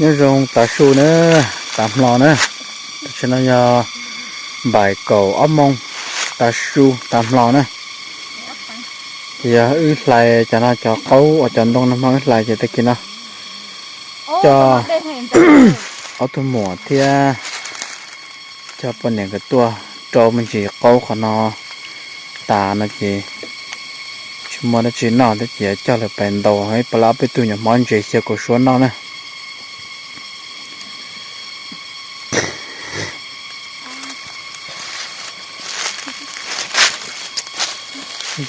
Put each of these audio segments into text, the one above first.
Nyob zoo tav su na, tav hmo na. Tam sim no yog npaim kaum ob moos, tav su tav hmo na. Ces yog wb hlais cov no, cov qaub uas cov ntoo no hmo wb hlais ces tag kis no coj ob tug muam thiab coj poj niam nkawd tuaj rau me ntsis qaub qhov no tas no ces tsis muaj dab tsi noj thiab ces coj lawv pais ntaus ib pas lab ob peb tug nyuam hmob ntses xyaw kaus suab noj na.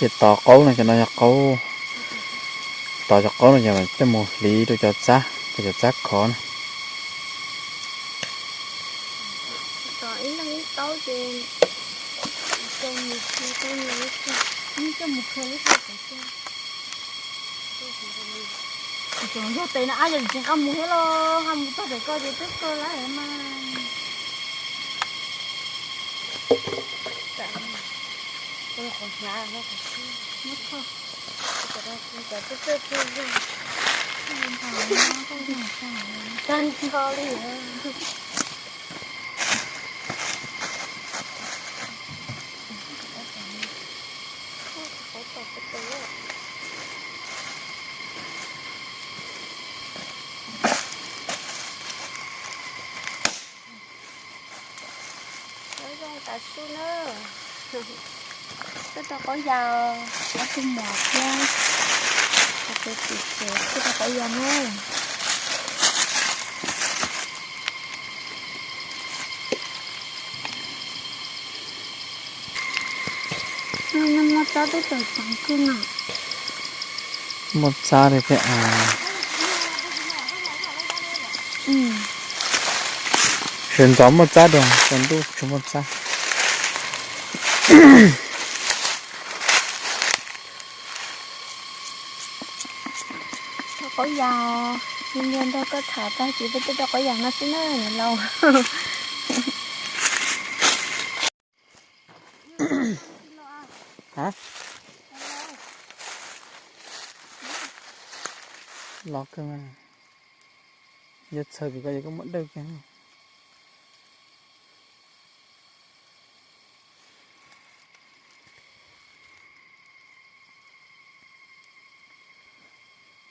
Ces tos qaub no, cov no yog qaub, tos cov qaub no ces coj mus hliv rau cov txab, rau cov txab khov na. Tseem yog tes no ab, yog tsis nqa mus thiab los nqa mus txog pem ko ces twb kawg lawm mas. Tag nrho li. Nyob zoo tav su na. Tuaj rau qaub yas, ob tug muam thiab, tus txiv tsev tuaj rau qaub yas na. Muaj txab teb tawm tsev kawg no. Muaj txab li thiab. Sawv ntxov muaj txab dua, tsaus ntuj tsis muaj txab. Rau qaub yas, nrog koj tham tag ces peb tuaj rau qaub yas no xwb na niam laus. Los kawg, yog txhawm vim ko yog koj muab dawj kiag.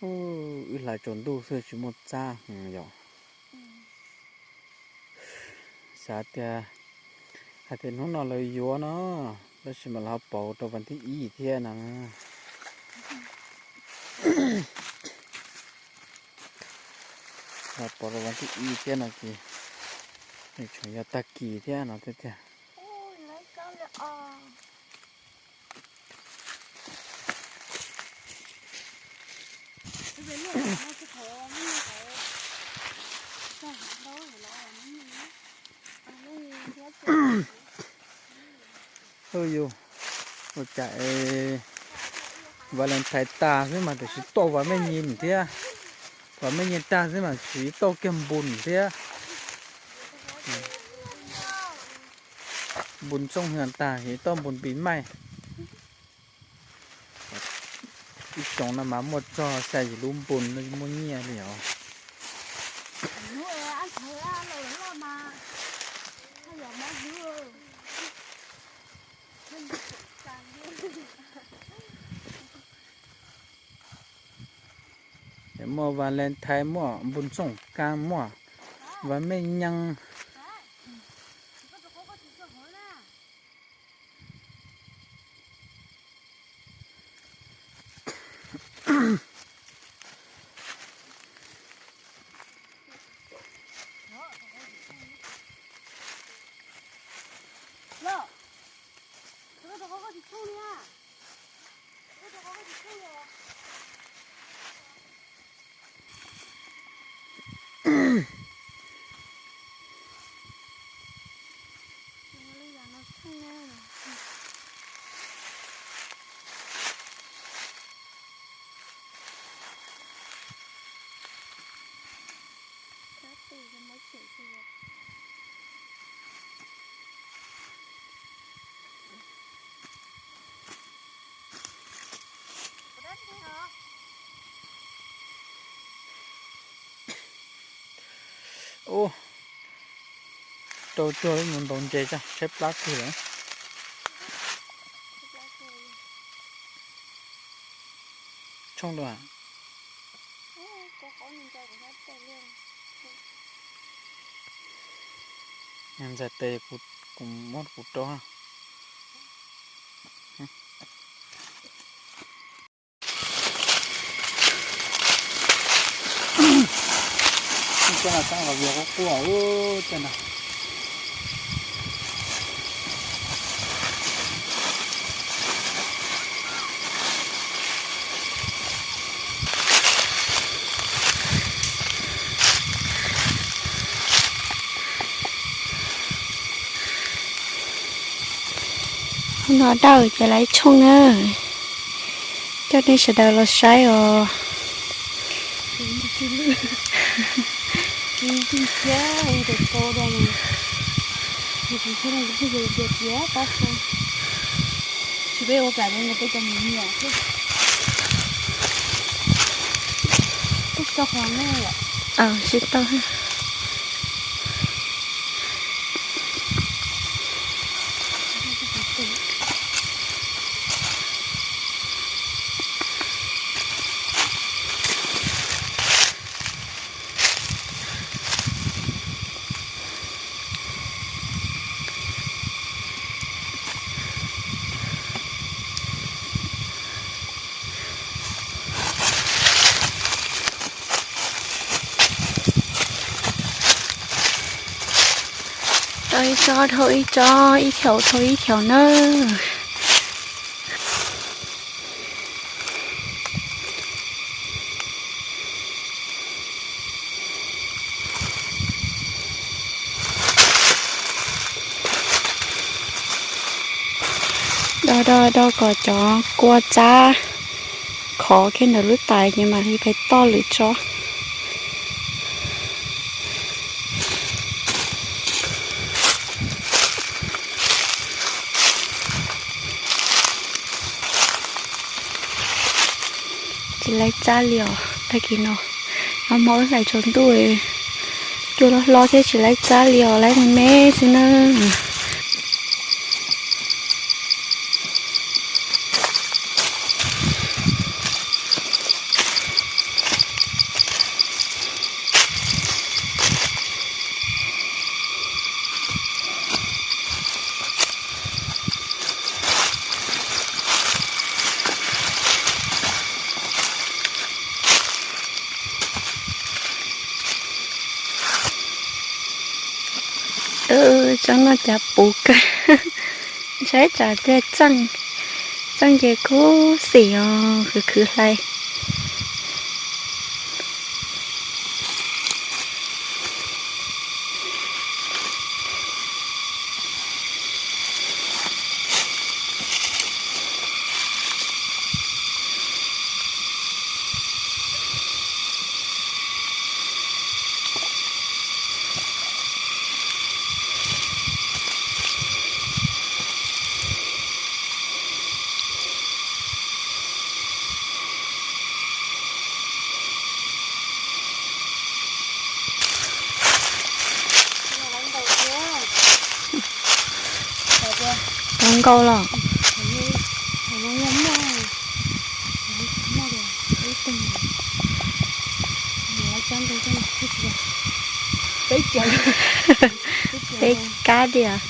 Wb hlais tsaus ntuj xwb tsis muaj txab yom. Xav tias hais tias hnub no lawv yuav no, tab sis mas lawv ho pauv rau vas thib ib thiab no. Lawv pauv rau vas thib ib thiab no ces nws tseem yog tag kis thiab no thiab tiag. Yus, ua cas Valentine tag xwb mas tam sim tau Vam Mej Nyim thiab. Vam Mej Nyim tag xwb mas sim tau kiag npun thiab. Npun txooj hwj tag sim tau npun pis maij. Ib xyoo no mas muaj txog xya yim lub npun no muaj nyiaj li os. Muaj Valentine, muaj npun txooj kab, muaj Vam Mej Nyim. Ub, rau cuag mus ntaus ntses tshaib plab kawg lawm. Tshooj dua. Ntxhais tes kuv muab kuv rau. Hnub no dawj ces lawv ib tshooj na, coj nej sawv daws los saib os. Tsis tau. Tso ib tsob dhau ib tsob, ib thaum dhau ib thaum nawb. Do do do kom cov kua txab khov kiag ntawm lub tais ces mam li pais toj lwm tsob. Tsis laib txab li os, tag kis no, no hmo wb hlais tsaus ntuj, cua hlob hlob thiab tsis laib txab li os, laib me me xwb na. Tsob no cas puv kawg, ntshai tsam tias txeej, txeej ces kub xim os, khwv khwv hlais. Tau nkaus los? Peb kab diam.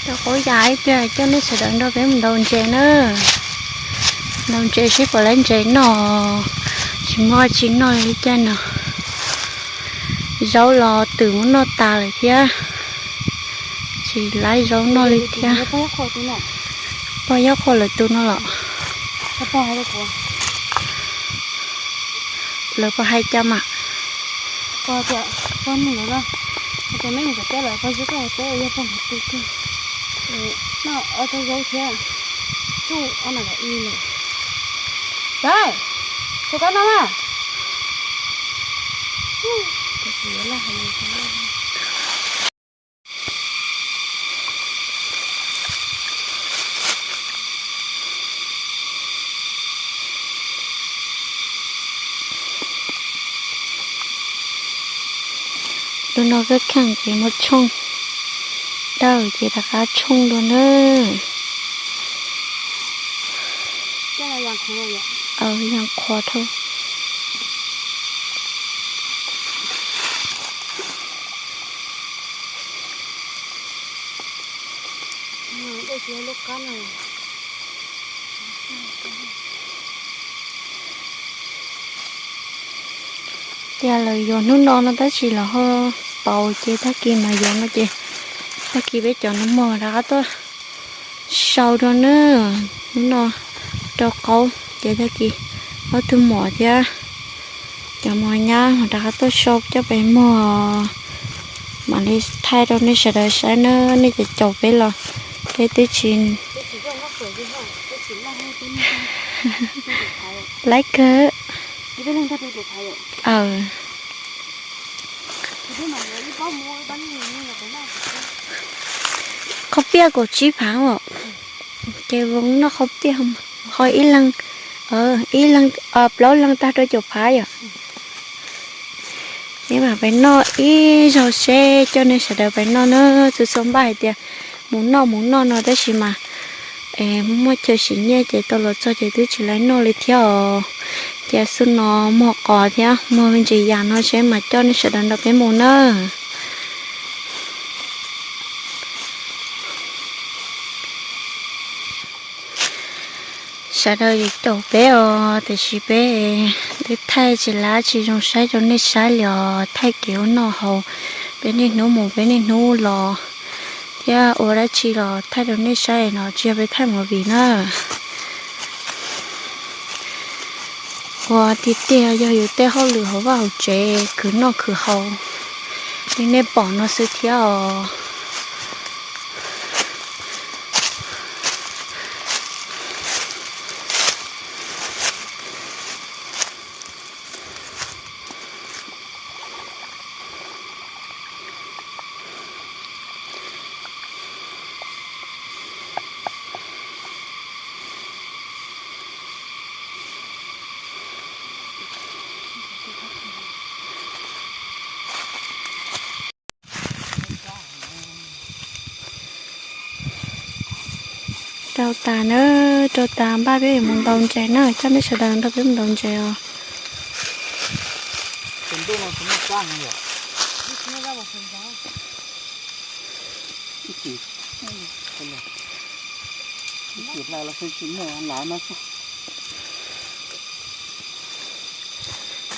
Cov qaub yas ib pliag coj nej sawv daws nrog peb mus ntaus ntses na. Ntaus ntses seb puas laib ntses noj, tsis muaj tsis noj li cas no. Zaub los twm muab noj tas lawm thiab, tsis laib zaub noj li thiab. Pog yob qhuas lawv tus no los? Lawv puas hais cas mas? Ces meb mus teb lawm, pog zib koj teb yog pog mus tu kawg. Noj ob tog zaub thiab, tsuj ob nas kom i lawm. Tawv, tus koj noj na. Lub no kab kheej ces muaj tshooj, dawb ces rov qab tshooj dua nawb. Yog qhuav dhau. Tias lawv yuav hnub no no tab sis los ho pauv ces tag kis mas yuav no ces tag kis peb cov no muag rov qab tuaj sau dua nawb. Hnub no rau qaub ces tag kis ob tug muam thiab cov mos nyab mas rov qab tuaj sau coj peb muag. Mam li thaij rau nej sawv daws saib nawb, nej cov caum peb los peb twb tsis laib kawg. Qhov piaj kaum tsib phav os. Ces voo noj qhov piaj ho ib leeg, ib leeg, plaub leeg tag rau caum phav yom. Neb mam pais noj ib zaug seb coj nej sawv daws pais noj na. Txhua txhua npaj hais tias mus noj mus noj no tab sis mas muaj chaw siv nyiaj ces tau los txog ces twb tsis laib noj li thiab os. Ces xub no muag qos thiab muag ntsis yam no seb mas coj nej sawv daws nrog peb mus na. Sawv daws caum peb os, tiam sis peb twb thaij tsis laib tsis zoo saib rau nej saib li os. Thaij kev ua noj haus, peb niaj hnub mus peb niaj hnub los thiab ua dab tsi los thaij rau nej saib no tsis yog peb thaij movie na. Ua tiag tiag yog yus tej hauj lwm hauv vaj hauv tsev khwv noj khwv haus li nej pom no xwb thiab os. Rau tas na, rau tas npaj peb yuav mus ntaus ntses na, coj nej sawv daws nrog peb mus ntaus ntses os.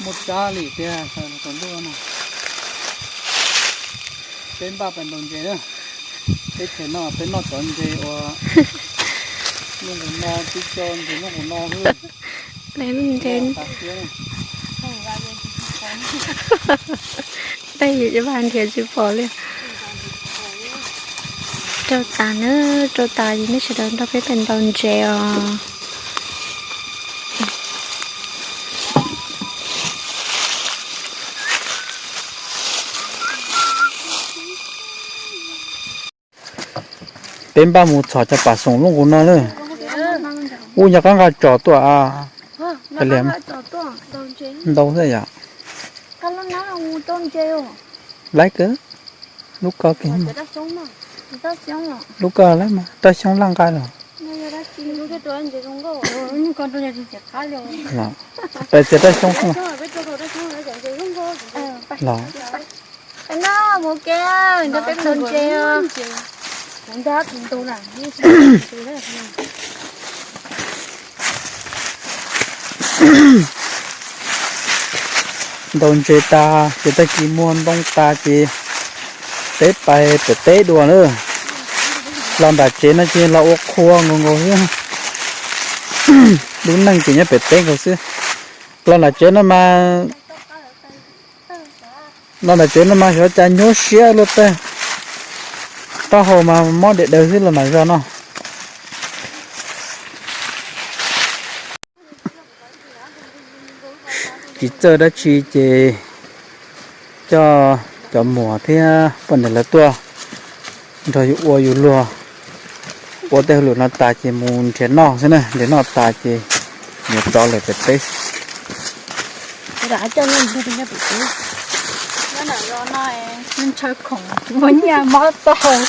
Muaj tsab li tiag tus ntuj no. Peb npaj pais ntaus ntses na. Teb chaws no peb noj cov ntses uas noj nqus no, tib co ntses noj nqus no xwb. Ntses tej yim vaj nrhiav tsis pom li. Rau tas na, rau tas yus nej sawv daws nrog peb pais ntaus ntses os. Peb npaj mus txhom cov pam xoom lub nqus no na. Ub, nco qab nqa tsom tuaj a. Ntau xwb yom. Laib kawg. Lub ko, lub ko laib mas rau xyoob laj nqa los. Pais txiav rau xyoob los. Pais noj mus ke, nrog peb ntaus ntses os. Ntaus ntses tas ces tag kis muag ntoo tas ces peb pais pem teb dua na. Los nram tsev no ces los ua qhua nkaus nkaus xwb. Lub neej ces nyob pem teb nkaus xwb. Los nram tsev no mas No ntawm tsev no mas xyov cas nyuaj siab luaj tag. Taub hau mas mob diam daws xwb los mas zog no. Tsis txawj dab tsi ces coj cov muam thiab poj niam lawv tuaj nrog yus ua yus luag. Ua tej hauj lwm no tas ces mus nrhiav noj xwb na, nrhiav noj tas ces mus rov lawm pem teb. Ntshaw khoom muaj nyiaj mob taub hau.